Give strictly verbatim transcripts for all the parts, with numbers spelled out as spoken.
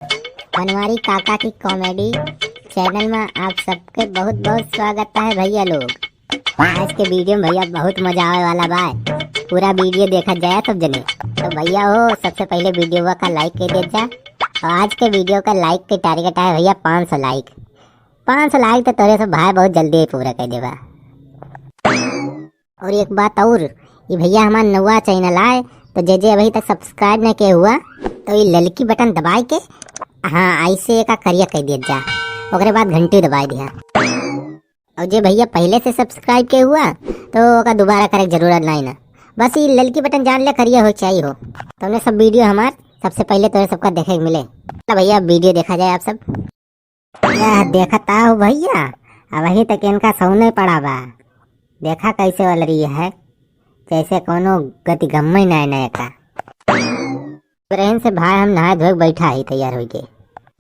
बनवारी काका की comedy channel में आप सबके बहुत बहुत स्वागत है भैया लोग। आज के video में भैया बहुत मजा आवे वाला बा, पूरा video देखा जाए सब जने। तो भैया हो, सबसे पहले video का like कर दे जा, और आज के video का like के target है भैया पाँच सौ like। पाँच सौ like तो तोरे सब भाई बहुत जल्दी ही पूरा कर देबा। और एक बात और, ये भैया हमार नवा channel आए, तो जे जे अभी तक subscribe न किए हुआ, तो ये ललकी button दबाए के, हाँ, ऐसे एका करिया कर दिया जा, ओकरे बाद घंटी दबाए दिया। और जे भैया पहले से subscribe किए हुआ, तो ओका दोबारा करे के जरूरत नहीं ना, बस ये ललकी button जान ले करिया हो चाहिए हो, तो उन्हें सब video हमार सबसे पहले तोरे सबका देखे के मिले। तो भैया video देखा जाए आप सब। यह देखत आहो भैया, अबहीं तक इनका सौने पड़ा बा। देखा कैसे वलरी है, जैसे कोनो गति गम्मई नाय नाय का। ब्रेन से भाई हम नहाए धोए के बैठा ही तैयार होइके।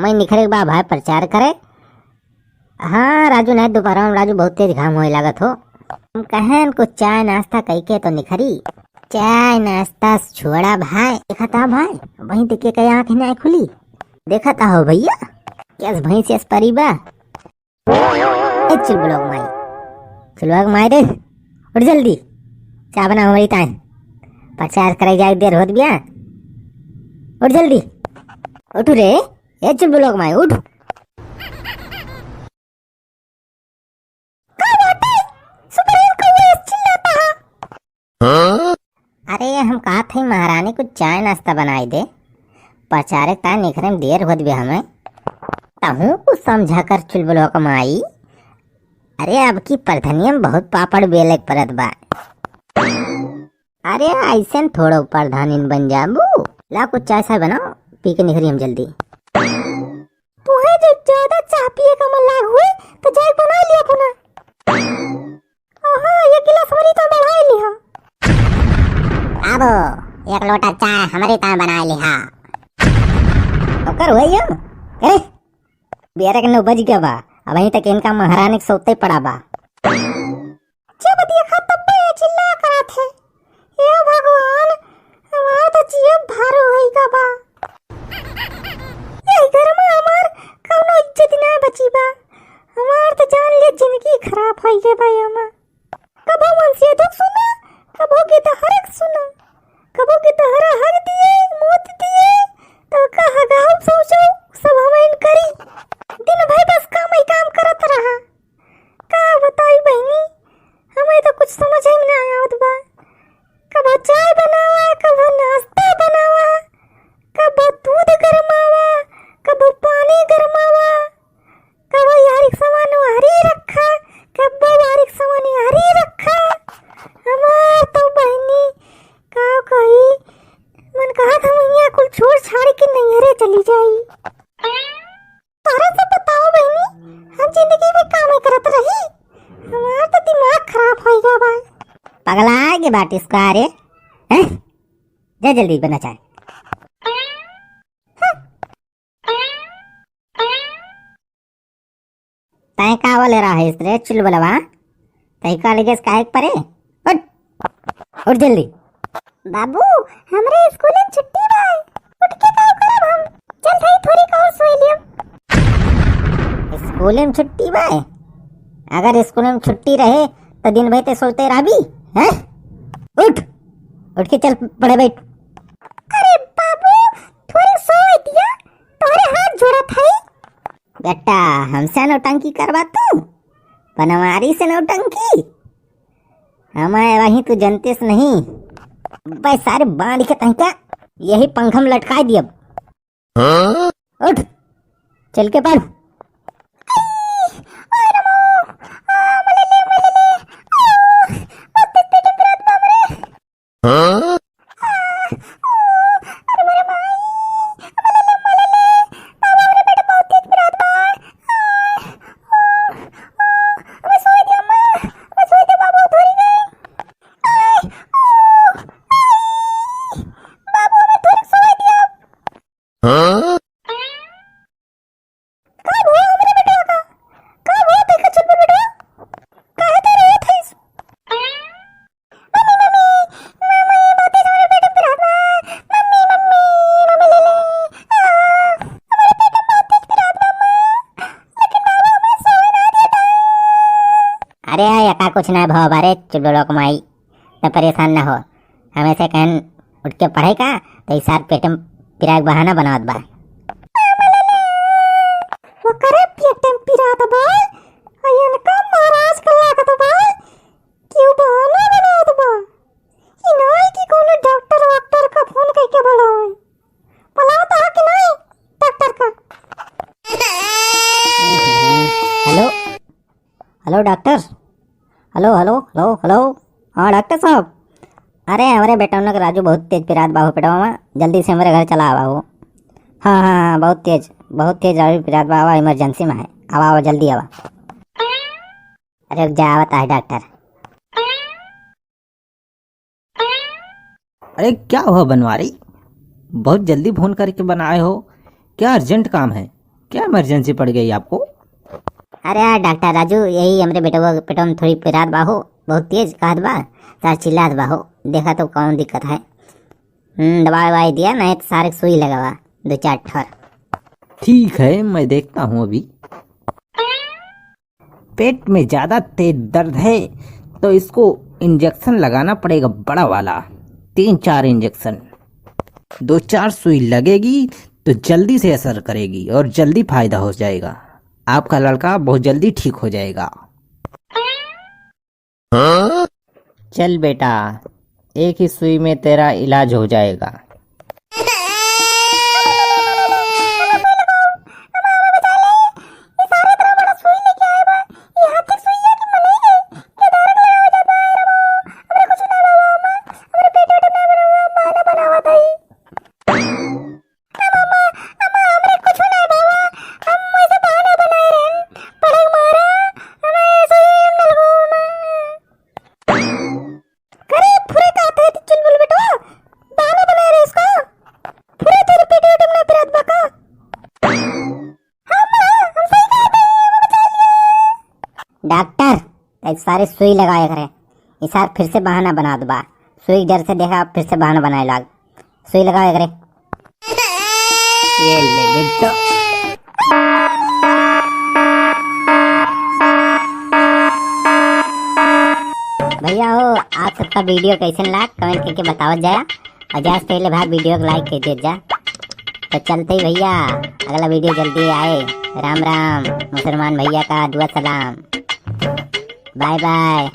मैं निखरे के बा भाई प्रचार करे। हाँ राजू, नहीं दोपहर में राजू बहुत तेज घाम होए लागत हो। हम कहें कुछ चाय नाश्ता कइके तो निखरी। चाय नाश्ता छोड़ा भाई, देखा था भाई, वहीं देखे कई आँख नहीं खुली। देखा था हो भैया, कैस भैंस यस परी बा। ए चुलबुलवा के माई, चुलबुलवा के माई रे, उठ जल्दी, चाय बना हमारी ताई, प्रचार करे जाए देर होत बिया, उठ जल्दी, उठ रे, ए चुलबुलवा के माई उठ। का बात है? सुपरहीरो कौआ चिल्लाता है। हाँ? अरे हम कहत हई महारानी कुछ चाय नाश्ता बनाई दे, प्रचारे ता निखरे में देर होत बे हमें। तहूँ कुछ समझा कर चुलबुलवा के माई। अरे अब की प्रधनिया में बहुत पापड़ बेले के परत बा। अरे ऐसे न थोड़ो प्रधानिन बन जाबू। ला कुछ चाय साय बनाओ, पी के निखरी हम जल्दी। तुहे जब ज्यादा चाह पिए का मन लाग हुए, तो जाए बना लिया अपना। ओहो, ये गिलास वाली तो बढ़ाई लिहा। आबो, एक लोटा चाय हमरे ताए बनाए लिहा। ओकर हुए यो? अरे, बेरा के नौ बज गया बा, अबहीं तक इनका महारानी के सोते पड़ा बा। जब देखा तब पे चिल्ला करत है, "हे भगवान, हमार तो जियब भारो होई गा बा। यही घर में हमार कौनो इज्जत ना बची बा। हमार तो जान ले जिंदगी खराब होई गे बा एमा। कबो मनसे दुख सुना, कबो गिदहर के सुना, कबो गिदहरा हग दिए, मूत दिए, तो का हगाऊ सोचो, सब हम इन करी। दिन भर बस काम ही काम करत रहा।" का बताई बहिनी, हमें तो कुछ समझ ही ना आवत बा। कबो चाय बनावा, कबो नाश्ता बनावा, कबो दूध गरमावा, कबो पानी गरमावा, कबो यारी के सामान वारी रखा, कबो वारी के सामान यारी रखा। हमार तो बहिनी का कही, मन कहत हम यहाँ कुल छोड़ छाड़ के नैहरे चली जाई। तोहरा सब बताओ बहिनी, हम जिंदगी में काम करत रही, हमार तो दिमाग खराब हो गया बा। पगला के बाटिस का रे, हैं? जा जल्दी बना चाय। तैं का वाले रहा है रे चुलबुलवा? तैं का लगे काहे के परे? उठ, उठ जल्दी। बाबू, हमरे स्कूल में छुट्टी बा। उठ के का करब हम? चल भाई, थोड़ी का और सोई लियो। स्कूल में छुट्टी बा? अगर स्कूल में छुट्टी रहे, तो दिन भर ते सोते रहबी, हैं? उठ, उठ के चल पढ़े बैठ। अरे बाबू, थोड़ी सोई दिया, तोहरे हाथ जोड़त हई। बेटा, हमसे नौटंकी करबा तू? बनवारी से नौटंकी? हमारे वहीं तू जनते से नहीं। बे सारे बांध के तंका यही पंखा में लटकाई दियब। हाँ? उठ, चल के पढ़। हाँ? हाँ? का भवा हमरे बेटवा का? का भवा तैका चुप बेटवा? काहे तैं रोत हइस? मम्मी, मम्मी, मम्मी, बहुत तेज हमरे पेट में पिरात बा। मम्मी, मम्मी, मम्मी ले ले। आ, हमरे ते आया का कुछ ना भवा बारे चुलबुलवा क माई, त परेशान ना हो। हमें से कहन उठ के पढ़े का, तो इस सार पेट में पिराए क बहाना बनावत बा। ओकरे पेट में पिरात बा, आ इनका महाराज का लागत बा कि उ बहाना बनावत बा। कि नाई कि कोनो डॉक्टर वॉक्टर का फोन करके बोलावे। बोलावत है कि नाई डॉक्टर का? Hello, hello doctor. Hello, hello, hello, hello. हाँ डॉक्टर साहब, अरे हमरे बेटौना के राजू बहुत तेज पिरात बा हो पेटवा में, जल्दी से हमरे घर चला आवा हो। हाँ, हाँ, हाँ, बहुत तेज, बहुत तेज राजू पिरात बा, आवा, इमरजेंसी में है, आवा, आवा, जल्दी आवा। अरे रुक जा, आवत है डॉक्टर। अरे क्या हुआ बनवारी, बहुत जल्दी फोन करके बनाए हो, क्या अर्जेंट काम है, क्या इमरजेंसी पड़ गई आपको? अरे यार डॉक्टर राजू, यही हमरे बेटवा के पेटवा में थोड़ी पिरात बा हो, बहुत तेज कहत बा, सार चिल्लात बा हो, देखा तो कौन दिक्कत है। हम्म, दवाई ववाई दिया, नहीं तो सारे सुई लगावा दो चार ठर। ठीक है, मैं देखता हूँ अभी। पेट में ज्यादा तेज दर्द है तो इसको इंजेक्शन लगाना पड़ेगा, बड़ा वाला, तीन चार इंजेक्शन, दो चार सुई लगेगी तो जल्दी से असर करेगी और जल्दी फायदा हो जाएगा। आपका लड़का बहुत जल्दी ठीक हो जाएगा। चल बेटा, एक ही सुई में तेरा इलाज हो जाएगा। करे फुरे का थे चुलबुल बेटवा, बहाना बना रहे इसका। फुरे तेरे पेट वेट में ना पिरात बा का? हाँ माँ, हम सही कहा थे, हमें बचा लिया। डॉक्टर, ये सारे सुई लगाए करे। ये सार फिर से बहाना बनात बा। सुई डर से देखा, फिर से बहाना बनाए लाग। सुई लगाओ एकरे। ये ले बेटो। भैया हो, आप सबका वीडियो कैसन लाग, कमेंट करके बतावत जाया। और जाए से पहले भाई वीडियो को लाइक कर दिया जा। तो चलते ही भैया, अगला वीडियो जल्दी आए। राम राम, मुसलमान भैया का दुआ सलाम। Bye bye.